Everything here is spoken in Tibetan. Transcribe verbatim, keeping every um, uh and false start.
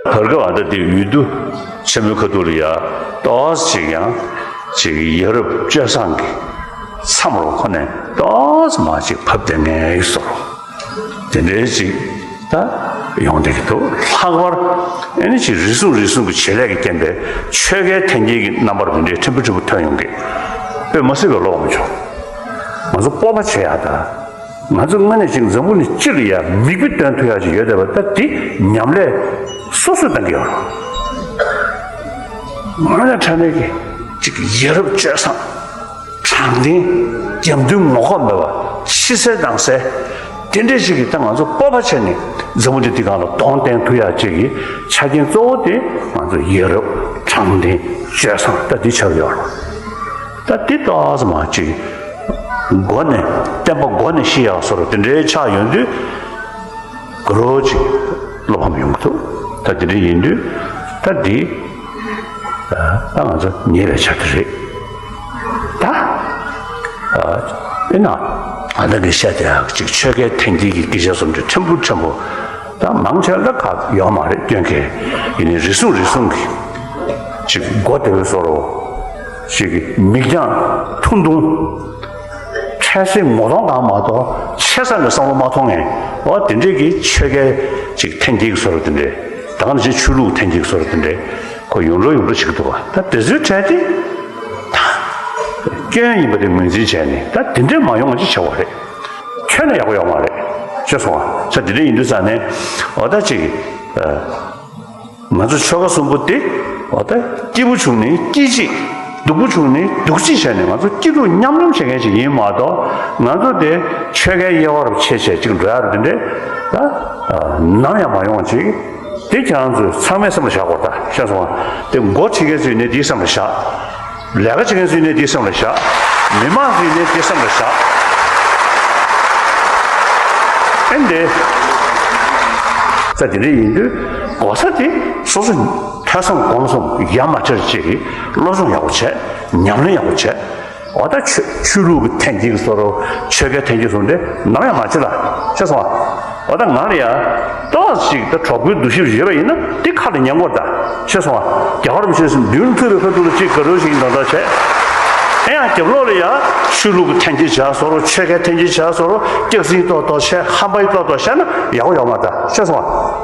བར་སྐབས་ཨ་ད་དེ་འོས་བསྡུ་ཆེན་མོའི་ཁ་ཐུག་ལ་ཡ་ཏོག་ཙམ་ཅིག་ཡང་ཅིག་ཡ་རབས་སྤྱོད་བཟང་གི་མཚམས་རུ་ཁོ་ནས་ཏོག་ཙམ་མ་ཅིག་བབས་བསྡད་ངེས་སོ། དེ་འདྲའི་ཅིག་ད་ཡོང་བསྡད་ཀྱི་འདུག་ལྷག་པར་ཨེ་ནི་ཅིག་རེ་ཟུང་རེ་ཟུང་གི་བྱེད་ལས་ཀྱི་རྐྱེན་པས་ཆོལ་ཁའི་འཐེན་འཁྱེར་གྱི་རྣམ་པར་དེ་འདྲའི་ཕྲན་བུ་ཕྲན་བུ་ཐོན་ཡོང་གི། དཔེ་མ་སྲིད་པའི་བློ་ངོ་མ་བྱུང་། ང་ཚོ་སྤོབས་པ་བྱེད་ཡག་ད། ང་ཚོ་དངོས་གནས་ཅིག་འཛམ་བུ་གླིང་སྤྱི་ལ་ཡ་མིག་དཔེ་སྟོན་ཐུབ་ཡག་ཅིག་ཡོད་བསྡད་པ་ད་འདི་ཉམས་ལས་སོ་སོས་གཏང་གི་ཡོད་རེད། དངོས་གནས་དྲང་གནས་ཀྱི་ཅིག་ཡ་རབས་སྤྱོད་བཟང་། དྲང་བདེན། རྒྱབ་མདུན་ངོ་ལྐོག་མེད་པ། ཕྱི་གསལ་ནང་གསལ། དེ་འདྲས་ཅིག་གིས་ད་ང་ཚོ་སྤོབས་པ་བྱས་ནས་འཛམ་བུ་གླིང་འདི་སྒང་ལ་གདོང་བསྟན་ཐུབ་ཡག་ཅིག་གི་ཆ་རྐྱེན་གཙོ་བོ་དེ་ང་ཚོ་ཡ་རབས་དྲང་བདེན་སྤྱོད་བཟང་ད་འདི་ཆགས་ཡོད་རེད། ད་འདི་ཏོག་ཙམ་མ་ཅིག་མགོ་ནས་བསྟན་པ་མགོ་ནས་ཤི་ཡག་བཟོ་འདྲ་དེ་འདྲའི་ཆགས་ཡོང་དུས། དགའ་རབ་ཅིག་བློ་ཕམ་ཡོང་གི་འདུག་ད་དེ་འདྲ་ཡིན་དུས་ད་འདི་ད་ང་ཚོ་ཉེ་བའི་ཆ་དེ་རེད། ད་དཔེར་ན་ཨ་ད་གི་བཤད་དེ་ཅིག་ཆོལ་ཁའི་འཐེན་འཁྱེར་གྱི་སྐད་ཆ་བཟོ་འདྲ་ཕྲན་བུ་ཕྲན་བུ་ད་མང་ཆེ་ལ་ཁག་ཡོད་མ་རེད་སྐྱོན་མཁན། ཡིན་ནའི་རེ་ཟུང་རེ་ཟུང་གི་ཅིག་མགོ་བདེ་བོའི་བཟོ་འདྲ་ཅིག་མིག་རྒྱང་ཐུང་ཐུང་། འཕྲལ་སེལ་ངོ་གདོང་གང་མ་གཏོགས་ཆེ་ས་ནས་བསམ་བློ་མ་ཐོངས་ངས། འོ་དེ་འདྲས་ཀྱི་ཆོལ་ཁའི་ཅིག་འཐེན་འཁྱེར་བཟོ་འདྲ་དེ་འདྲས་ད་ག་ནང་བཞིན་ཆོས་ལུགས་འཐེན་འཁྱེར་བཟོ་འདྲ་དེ་འདྲས་ཁོ་ཡོང་འགྲོ་ཡོང་འགྲོ་བྱེད་ཀྱི་འདུག་བ། ད་དེ་ཚོའི་གྲས་དེ་ད་སྐྱོན་ཡིན་པ་དེ་ངོས་འཛིན་བྱས་ནས་ད་དེ་འདྲས་མ་ཡོང་བ་ཅིག་བྱ་བ་རེད། ཁྱོན་ནས་ཡག་པོ་ཡོད་མ་རེད། ཤེས་སོང་བ། ད་དེ་འདྲས་ཡིན་དུས་ཙང་ནས་འོ་ད་ཅིག་ང་ཚོ་ཆོལ་ཁ་གསུམ་པོ་དེ་འོ་ད་སྐྱིད་པོ་བྱུང་ནས་སྐྱིད་གཅིག་སྡུག་པོ་བྱུང་ནས་སྡུག་གཅིག་བྱས་ནས་ང་ཚོ་སྐྱིད་སྡུག་མཉམ་མྱོང་བྱེད་མཁན་ཞིག་ཡིན་མ་གཏོགས་ང་ཚོ་དེ་ཆོལ་ཁའི་དབྱེ་བ་རུ་ཕྱེ་བྱས་ཅིག་འགྲོ་ཡག་རེད་དེ་འདྲས་ད་ནམ་ཡང་མ་ཡོང་བ་ཅིག་དེ་ཁྱེད་རང་ཚོས་ཚང་མས་སེམས་ལ་བཞག་དགོས་ད་ཤེས་སོང་ང་། དེ་འགོ་ཁྲིད་མཁན་ཚོས་ནས་དེའི་སེམས་ལ་བཞག་ལས་ཀ་བྱེད་མཁན་ཚོས་ནས་དེའི་སེམས་ལ་བཞག་མི་མང་ཚོས་ནས་དེའི་སེམས་ལ་བཞག་ཨེ་འདི། ས་དེ་འདྲ་ཡིན་དུས་གོ་ས་དེ་སོ་སོ་ཐོས་བསམ་སྒོམ་གསུམ་ཡ་མ་བྲལ་ཅིག་གི་སློབ་སྦྱོང་ཡག་པོ་བྱས་ཉམས་ལེན་ཡག་པོ་བྱས། འོ་ད་ཆོས་ཆོས་ལུགས་ཀྱི་འཐེན་འཁྱེར་བཟོ་འདྲ་ཆོལ་ཁའི་འཐེན་འཁྱེར་བཟོ་འདྲ་ནམ་ཡང་མ་བྱེད་ལ་ཤེས་སོང་ང་། འོ་ད་ང་ལ་ཡ་ཏོག་ཙམ་ཅིག་ད་གྲོགས་པོའི་འདུ་ཤེས་ཡོད་པ་ཡིན་ན་དེ་ཁ་ལ་ཉན་དགོས་ད་ཤེས་སོང་ང་། རྒྱ་གར་མི་ཤེས་སུ་མདུན་ཐུག་པའི་ཁ་ཐུག་ལ་ཅིག་དགའ་རབ་ཞིག་ཡིན་དང་འདྲ་བྱས། ཨེ་ཡང་རྒྱབ་ལོགས་ལ་ཡ་ཆོས་ལུགས་ཀྱི་འཐེན་འཁྱེར་བྱ་བཟོ་འདྲ་ཆོལ་ཁའི་འཐེན་འཁྱེར་བྱ་བཟོ་འདྲ་སྐྱག་རྫུན་ཏོག་ཏོག་བྱས་ཧམ་པ་ཡི་ཏོག་ཏོག་བཤད་ན་ཡག་པོ་ཡོད་མ་རེད་ཤེས་སོང་ང་།